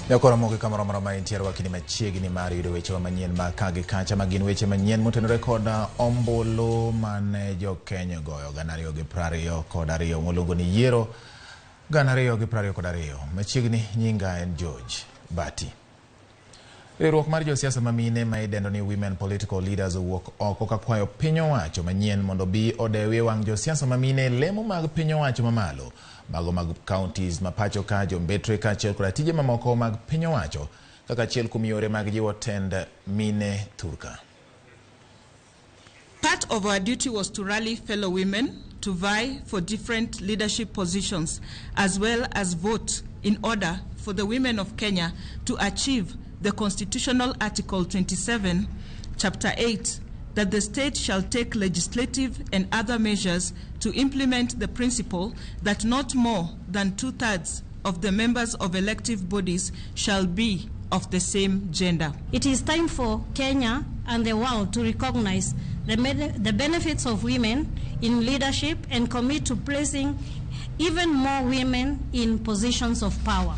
Nyakora mogi kamoro moro ma intiere wakini machiegni mar yudo weche manyien ma ka gi kacha ma gin weche manyien motenore kod ombulu mane jo-Kenya ogoyo 2022 moluongo ni yiero 2022. Machiegni nyinga en George Bati. Riwruok mar josiasa ma mine ma idendo ni Women Political Leaders owuok oko ka kwayo piny owacho manyien mondo bi odewie wang' josiasa ma mine lemo mag piny owacho mamalo mago mag counties ma pacho ka jombetre kaachiel koda tije mamoko mag piny owacho kaka achiel kuom yore mag jiwo tend mine thurka. Part of our duty was to rally fellow women to vie for different leadership positions as well as vote in order for the women of Kenya to achieve the constitutional Article 27, Chapter 8, that the state shall take legislative and other measures to implement the principle that not more than 2/3 of the members of elective bodies shall be of the same gender. It is time for Kenya and the world to recognize the benefits of women in leadership and commit to placing even more women in positions of power.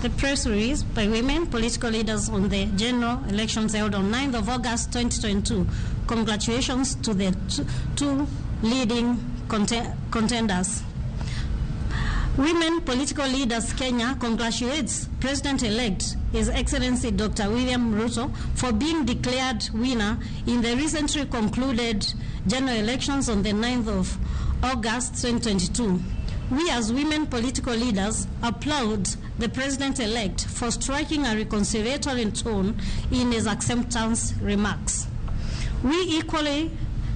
The press release by women political leaders on the general elections held on 9th of August 2022. Congratulations to the two leading contenders. Women Political Leaders Kenya congratulates President-elect His Excellency Dr. William Ruto for being declared winner in the recently concluded general elections on the 9th of August 2022. We as women political leaders applaud the President-elect for striking a reconciliatory tone in his acceptance remarks. We equally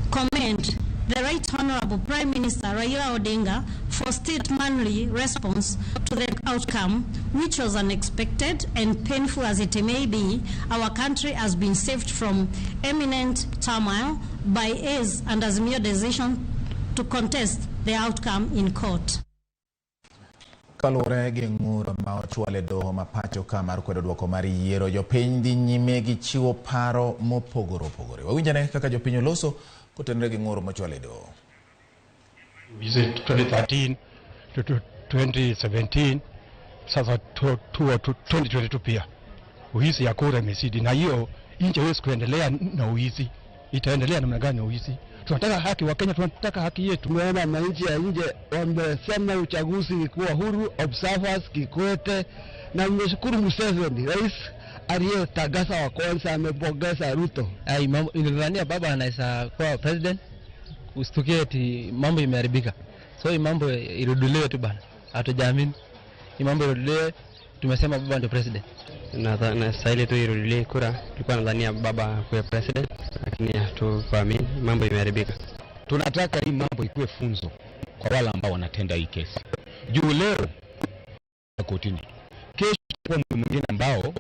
commend the Right Honorable Prime Minister Raila Odinga for statesmanly response to the outcome, which was unexpected and painful as it may be. Our country has been saved from imminent turmoil by his and Azimio decision to contest the outcome in court. Kaluwore gi ng'ur ma ochwal e doho ma pacho ka mar kwedo duoko mar yiero, jopiny dhi nyime gi chiwo paro mopogore opogore. Wawinjane kaka jopiny oloso kotenore gi ng'ur mochwal e doho. 2013 to 2017, sasa 2022 pia wizi ya kura imezidi, na hiyo nchi haiwezi kuendelea na wizi. Itaendelea namna gani na wizi? Tunataka haki wa Kenya, tunataka haki yetu. Tumeona wananchi ya nje wamesema uchaguzi ulikuwa huru, observers Kikwete, na nimeshukuru Museveni, rais aliyetangaza wa kwanza, amepongeza Ruto. Nilidhania baba anaweza kuwa president, usitukie eti mambo imeharibika. So hii mambo iruduliwe tu bana, hatujaamini. Hii mambo iruduliwe, tumesema baba ndio president. Na stahili tu iruduliwe kura. Tulikuwa nadhania baba kuwa president, lakini hatukuamini, mambo imeharibika. Tunataka hii mambo ikuwe funzo kwa wale ambao wanatenda hii kesi. Juu leo kotini, kesho kwa mtu mwingine ambao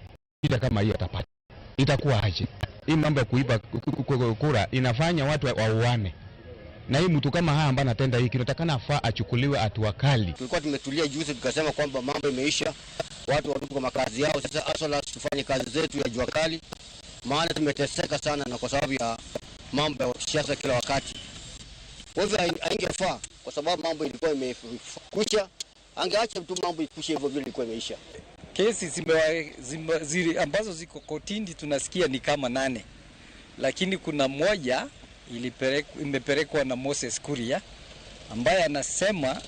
shida kama hii atapata, itakuwa aje? Hii mambo ya kuiba kura inafanya watu wauane. Na hii mtu kama haya ambaye anatenda hii, kinatakana afaa achukuliwe hatua kali. Tulikuwa tumetulia juzi tukasema kwamba mambo imeisha, watu warudi kwa makazi yao. Sasa asola tufanye kazi zetu ya jua kali, maana tumeteseka sana na kwa sababu ya mambo ya siasa kila wakati. Kwa hivyo haingefaa, kwa sababu mambo ilikuwa imekwisha, angeacha tu mambo ikwishe hivyo vile ilikuwa imeisha. Kesi ambazo ziko kotini tunasikia ni kama 8, lakini kuna moja imepelekwa na Moses Kuria ambaye anasema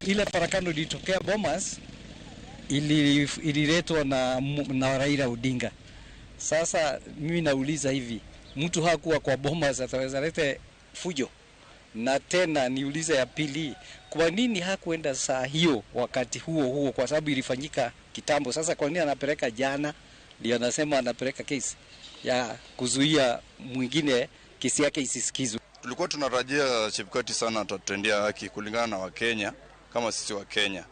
ile farakano ilitokea Bomas ililetwa na Raila Odinga. Sasa mimi nauliza hivi, mtu hakuwa kwa Bomas ataweza lete fujo? Na tena niulize ya pili, kwa nini hakuenda saa hiyo wakati huo huo? Kwa sababu ilifanyika kitambo. Sasa kwa nini anapeleka jana? Ndio anasema anapeleka kesi ya kuzuia mwingine kesi yake isisikizwe. Tulikuwa tunatarajia Chebukati sana atatutendea haki kulingana na Wakenya kama sisi wa Kenya.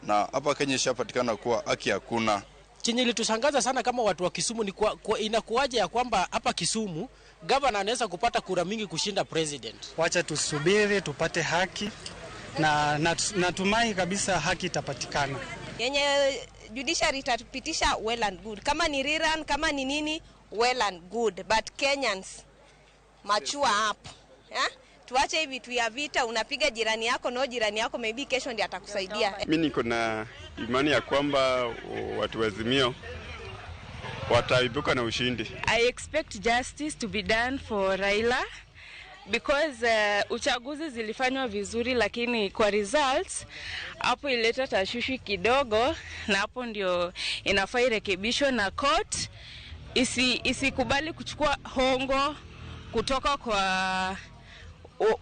Na hapa Kenya ishapatikana kuwa haki hakuna. Chenye ilitushangaza sana kama watu wa Kisumu ni inakuwaje ya kwamba hapa Kisumu governor anaweza kupata kura mingi kushinda president. Wacha tusubiri tupate haki na natumai kabisa haki itapatikana. Yenye judiciary itatupitisha well and good. Kama ni rerun, kama ni nini, well and good. But Kenyans mature up. Yeah? Tuache hivi vitu ya vita, unapiga jirani yako na jirani yako maybe kesho ndiye atakusaidia. Mimi niko na imani ya kwamba watu wa Azimio wataibuka na ushindi. I expect justice to be done for Raila because uchaguzi zilifanywa vizuri, lakini kwa results hapo ileta tashwishi kidogo, na hapo ndio inafaa irekebishwe na court isikubali kuchukua hongo kutoka kwa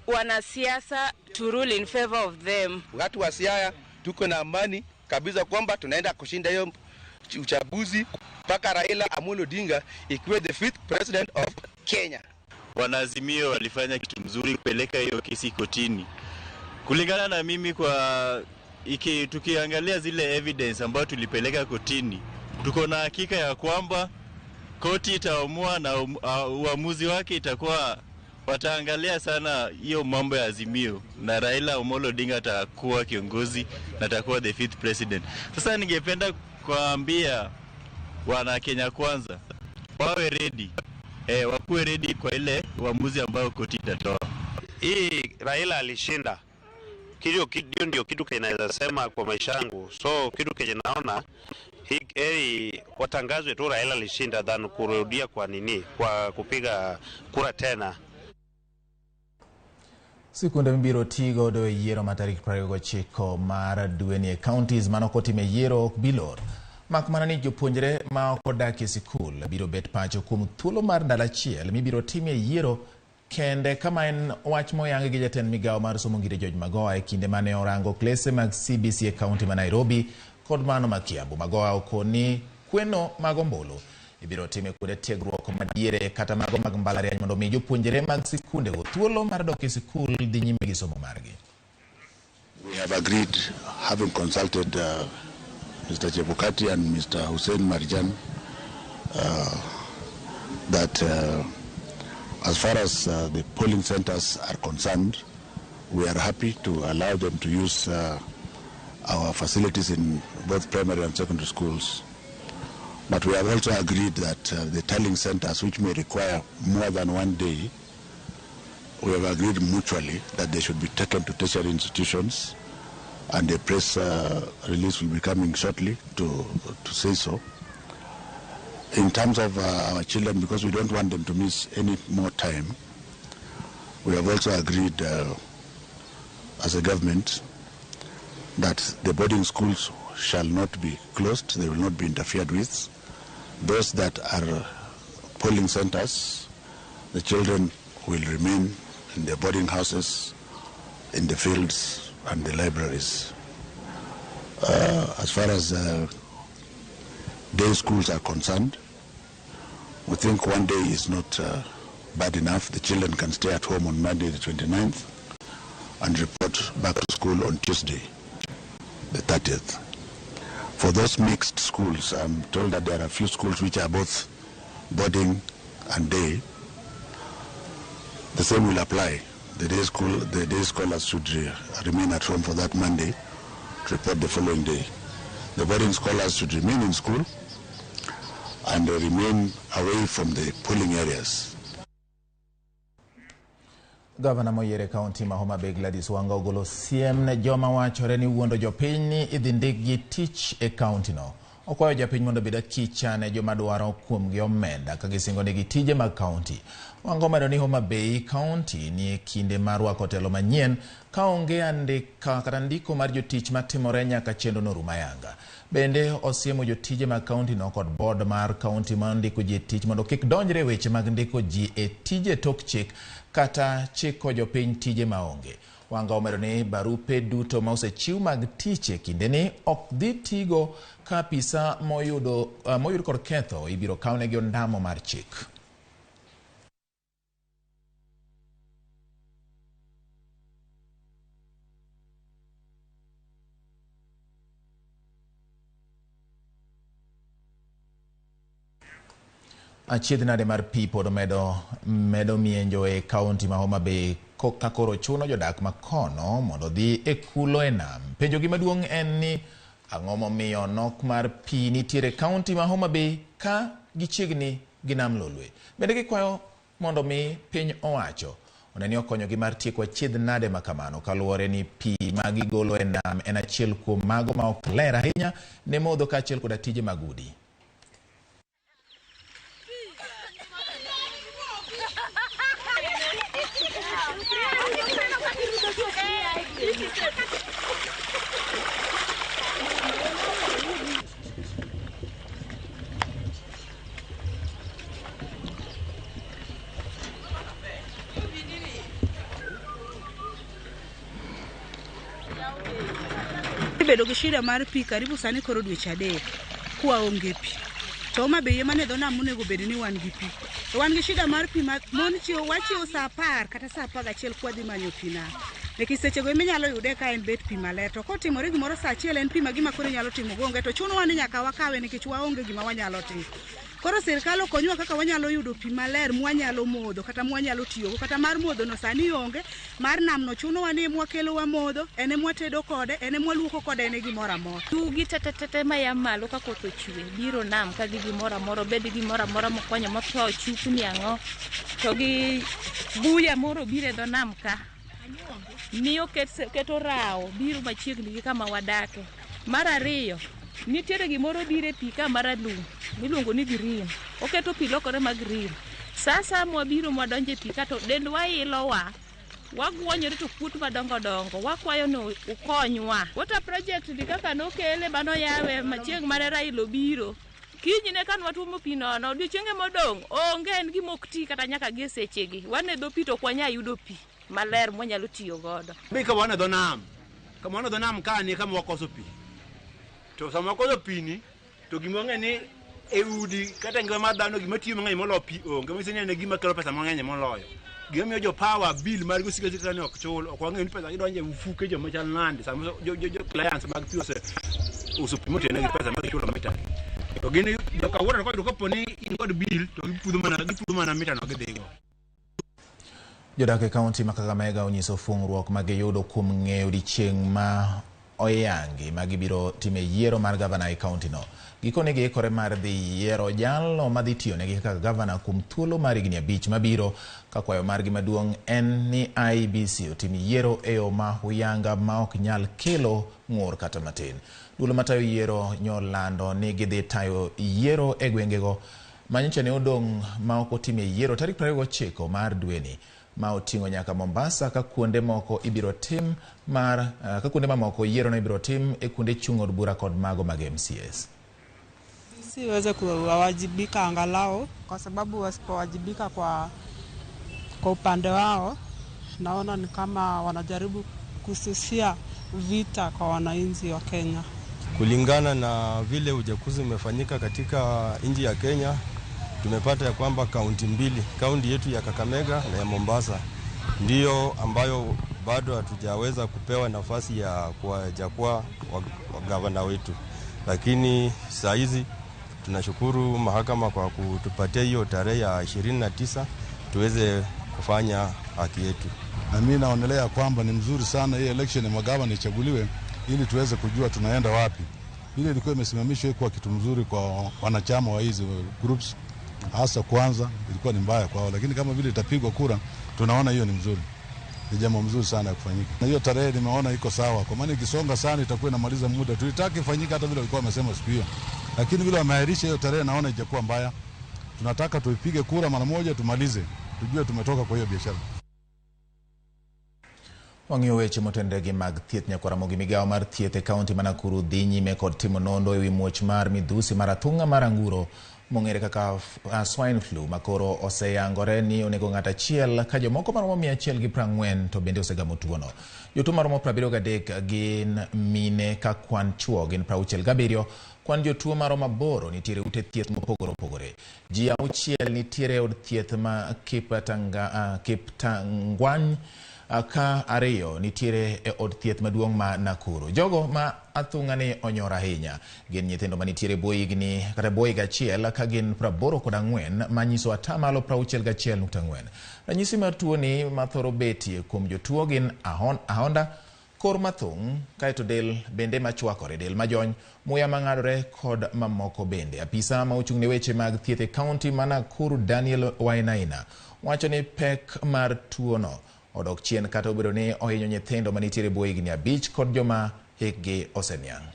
wanasiasa to rule in favor of them. Watu wa Siaya tuko na amani kabisa kwamba tunaenda kushinda hiyo uchaguzi mpaka Raila Amolo Odinga ikiwe the fifth president of Kenya. Wanaazimio walifanya kitu mzuri kupeleka hiyo kesi kotini. Kulingana na mimi, kwa tukiangalia zile evidence ambayo tulipeleka kotini, tuko na hakika ya kwamba koti itaamua na uamuzi wake itakuwa wataangalia sana hiyo mambo ya Azimio, na Raila Amolo Odinga atakuwa kiongozi na atakuwa the fifth president. Sasa ningependa kuambia wana Kenya Kwanza wawe ready, wakuwe ready kwa ile uamuzi ambayo koti itatoa. Hii Raila alishinda. Hiyo ndio kitu kinaweza sema kwa maisha yangu. So kitu kenye naona heri watangazwe tu Raila alishinda than kurudia kwa nini, kwa kupiga kura tena. Sikunde mibiro tigo godo e yiero ma tarik 29 mar dweni e counties mane ok otime yiero ok bilor. Mak mana ni jopuonjre ma ok odak e sikul biro bet pacho kuom thuolo mar ndalo achiel mibiro timie yiero kende, kama en wach moyangi gi jatend migawo mar somo Ngire George Magoha e kinde mane orango klese mag CBC e kaunti ma Nairobi kod mano ma Kiambu. Magoha okoni kweno mag ombulu ibiro time kuonde tiegruok madiere kata mago mag mbalariany mondo mi jopuonjre mag sikundego thuolo mar dok e sikul dhi nyime gi somo margi. We have agreed, having consulted Mr. Chebukati and Mr. Hussein Marjan, that as far as the polling centers are concerned, we are happy to allow them to use our facilities in both primary and secondary schools. But we have also agreed that the tallying centers, which may require more than one day, we have agreed mutually that they should be taken to tertiary institutions, and a press release will be coming shortly to say so. In terms of our children, because we don't want them to miss any more time, we have also agreed as a government that the boarding schools shall not be closed, they will not be interfered with. Those that are polling centers, the children will remain in their boarding houses, in the fields and the libraries. As far as day schools are concerned, we think one day is not bad enough. The children can stay at home on Monday the 29th and report back to school on Tuesday the 30th. For those mixed schools, I'm told that there are a few schools which are both boarding and day. The same will apply. The day scholars should remain at home for that Monday to report the following day. The boarding scholars should remain in school and remain away from the polling areas. Gavana moyier e kaunti ma Homa Bay Gladys Wanga ogolo siem ne joma wachore ni wuondo jopiny ni idhi ndikgi tich e kaunti no. Okwayo jopiny mondo obed akicha ne joma dwaro kuomgi omenda ka gisingo negi tije mag kaunti. Wanga omedo ni Homa Bay kaunti ni e kinde mar rwako telo manyien kaonge andika kata ndiko mar jotich matimore nyaka chenro no rum ayanga. Bende osiemo jotije mag kaunti no kod board mar kaunti ma ndiko ji e tich mondo kik donjre e weche mag ndiko ji e tije tok chik kata chiko jopiny tije maonge. Wanga omedo ni barupe duto ma osechiw mag tich e kindeni ok dhi tigo ka apisa moyud kod ketho ibiro kawnegi ondamo mar chik. Achiedh nade mar pi pod medo mienjo e kaunti ma Homa Bay ka koro chuno jodak makono mondo dhi e kulo e nam. Penjogi maduong' en ni ang'o momiyo nok mar pi nitiere e kaunti ma Homa Bay ka gichiegni gi nam Lolwe. Bende gikwayo mondo mi piny owacho Oneni okonyogi mar tieko achiedh nade makamano kaluwore ni pi ma gigolo e nam en achiel kuom mago ma ok ler ahinya ne modho kaachiel koda tije mag udi. Bedo gi shida mar pi karibu sani koro dweche 3 kwaonge pi. To Homa Bay ema ne dho nam onego bed ni wan gi pi. To wan gi shida mar pi ma mon chiewo wachiewo saa 10 kata saa 11 kwadhi manyo pi nam. Nikech sechego ema inyalo yude ka en bet pi maler. To kotimore gimoro saa 1 en pi ma gima koro inyalo timo go onge to chunowa ni nyaka wakawe nikech waonge gima wanyalo timo. Koro sirkal okonywa kaka wanyalo yudo pi maler mwanyalo modho kata mwanyalo tiyogo kata mar modho no sani onge mar nam no chunowa ni emwakelo wamodho en emwatedo kode en emwaluoko kode en e gimoro amora. Yugi tetete maya malo ka koth ochwe biro nam ka gi gimoro amora obed gimoro amora mokonyo motho chupni ang'o to gi buya moro biro e dho nam ka miyo keto rawo biro machiegni gi kama wadake. Mar ariyo, nitiere gimoro biro e pi ka maralum miluongo ni green. Oketo pi lokore ma green. Sasa mwabiro mwadonjo e pi ka to dendwa ilowa. Wagwonyore to kuot madongo dongo. Wakwayo ni ukonywa. Water project ni kaka nokele manoyawe machieng' mane Raila obiro. Kinyne ka nwatuomo pi nono, odiochienge modong' onge en gima ok ti kata nyaka gi e sechegi. Wanedho pi to ok wanyal yudo pi maler mwanyalo tiyo godo. Be ka wan e dho nam, kama wan e dho nam ka ni kama wakoso pi. To sama wakoso pi ni, to gima wang'eyo ni e udi kata e ngima mar dhano gima tiyo mang'eny moloyo pi onge. Manyiso ni en e gima kelo pesa mang'eny moloyo. Gima miyo jo power bill margi osiko asika ni ok chul, ok wang'eyo ni pesa gidonjo e mfuke joma chal nade. Sama jo clients mag pi ose uso pi motenegi pesa ma gichulo mita. To gin joka wuoro koyudo kapo ni in kod bill to gipudho mana mita no gidhigo. Jodak e kaunti ma Kakamega onyiso fung'ruok ma giyudo kuom ng'eyo odiechieng' ma oyangi ma gibiro time yiero mar gavana e kaunti no. Gikone giikore mar dhi yiero jalno madhi tiyonegi kaka gavana kuom thuolo mar higni 5 mabiro ka kwayo margi maduong' en ni IEBC otim yiero e yo ma huyanga ma ok nyal kelo ng'ur kata matin. Duol matayo yiero nyolando ni gidhi tayo yiero e gwengego manyocha ne odong' ma ok otime yiero tarik 29 mar dweni ma oting'o nyaka Mombasa ka kuonde moko ibiro tim mar ka kuonde mamoko yiero no ibiro tim e kuonde chung' od bura kod mago mag MCAs. Siweze kuwajibika angalau kwa sababu wasipowajibika kwa upande wao naona ni kama wanajaribu kususia vita kwa wananchi wa Kenya. Kulingana na vile uchaguzi umefanyika katika nchi ya Kenya, tumepata ya kwamba kaunti mbili, kaunti yetu ya Kakamega na ya Mombasa, ndiyo ambayo bado hatujaweza kupewa nafasi ya kuwachagua gavana wetu. Lakini saa hizi tunashukuru mahakama kwa kutupatia hiyo tarehe ya 29 tuweze kufanya haki yetu. Na mimi naonelea kwamba ni mzuri sana hii election ya magavana ichaguliwe ili tuweze kujua tunaenda wapi. Ile ilikuwa imesimamishwa kwa kitu mzuri kwa wanachama wa hizi groups, hasa kwanza ilikuwa ni mbaya kwao, lakini kama vile itapigwa kura tunaona hiyo ni mzuri. Ni jambo mzuri sana ya kufanyika. Na hiyo tarehe nimeona iko sawa, kwa maana ikisonga sana itakuwa inamaliza muda. Tulitaka ifanyike hata vile walikuwa wamesema siku hiyo. Lakini vile wameahirisha hiyo tarehe naona ijakuwa mbaya. Tunataka tuipige kura mara moja tumalize, tujue tumetoka kwa hiyo biashara. Wang'iyo weche motenore gi mag thieth nyakwara gi migawo mar thieth e kaunti ma Nakuru dhi nyime kod timo nonro ewi muoch mar midhusi mar athung'a mar anguro mong'ere kaka swine flu makoro oseyangore ni onego ng'at achiel ka jomoko maromo 140 to bende osegamo tuono. Jotuo maromo 73 gin mine ka kwan chuo gin 67. Kwan jotuo maromo 8 nitiere ute thieth mopogore opogore. Ji 6 nitiere od thieth ma Kiptangwany ka 2 nitiere e od thieth maduong' ma Nakuru. Jogo ma athung'a ni onyoro ahinya gin nyithindo manitiere bwo higni kata bwo higa achiel ka gin 84 manyiso atamalo 61.4. Ranyisi mar tuoni mathoro betie kuom jotuo gin ahonda, kor mathung', kaeto del bende machwakore, del majony, muya mang'adore kod mamoko bende. Apisa ma ochung' ne weche mag thieth e kaunti ma Nakuru Daniel Wainaina wacho ni pek mar tuono odok chien kata obedo ni ohinyo nyithindo manitiere bwo higni 5 kod joma hikgi oseniang'.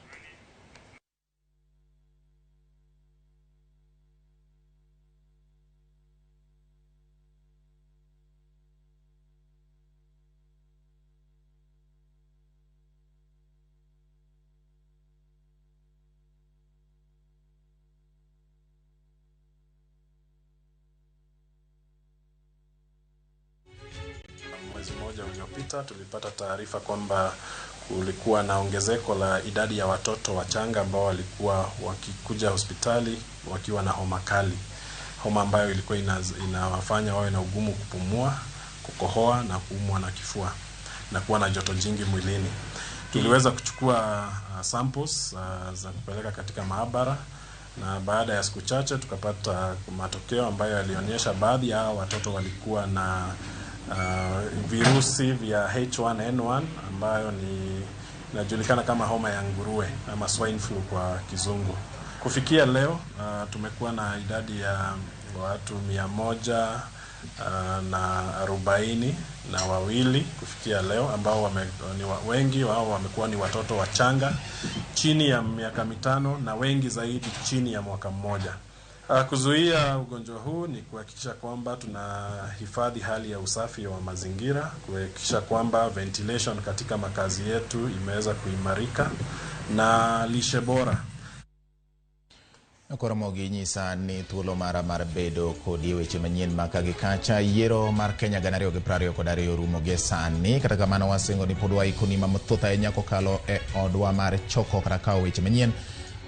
Mwezi mmoja uliopita tulipata taarifa kwamba kulikuwa na ongezeko la idadi ya watoto wachanga ambao walikuwa wakikuja hospitali wakiwa na homa kali, homa ambayo ilikuwa inawafanya wawe na ugumu kupumua, kukohoa na kuumwa na kifua na kuwa na joto jingi mwilini. Tuliweza kuchukua samples za kupeleka katika maabara, na baada ya siku chache tukapata matokeo ambayo yalionyesha baadhi ya watoto walikuwa na virusi vya H1N1 ambayo ni inajulikana kama homa ya nguruwe ama swine flu kwa kizungu. Kufikia leo tumekuwa na idadi ya watu 142 kufikia leo ambao wengi wao wamekuwa ni watoto wachanga chini ya miaka 5 na wengi zaidi chini ya mwaka mmoja. Kuzuia ugonjwa huu ni kuhakikisha kwamba tunahifadhi hali ya usafi wa mazingira, kuhakikisha kwamba ventilation katika makazi yetu imeweza kuimarika na lishe bora. Koromogi nyisa ni thuolo mara mar bedo kodi weche manyien maka gi kacha. Yiero mar Kenya 2022 orumo gi sani. Kata kamano wasingo ni pod waikoni mathoth ahinya kokalo e odwa mar choko kata kawo weche manyien.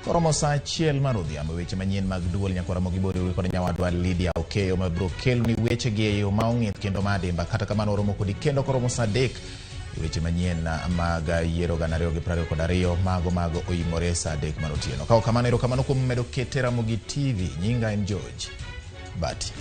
Koromo saa 1 mar odhiambo weche manyien mag duol Nyakwara Mogi Bori kod nyawadwa Lydia Okeyo mabiro keloni weche gi e yo ma ong'ith kendo ma adimba. Kata kamano oromo kodi kendo koromo saa 3 weche manyien mag yiero 2022 mago mago oimore saa 3 mar otieno. Kawo kamano, erokamano kuom medo kete Ramogi TV. Nyinga en George Bati.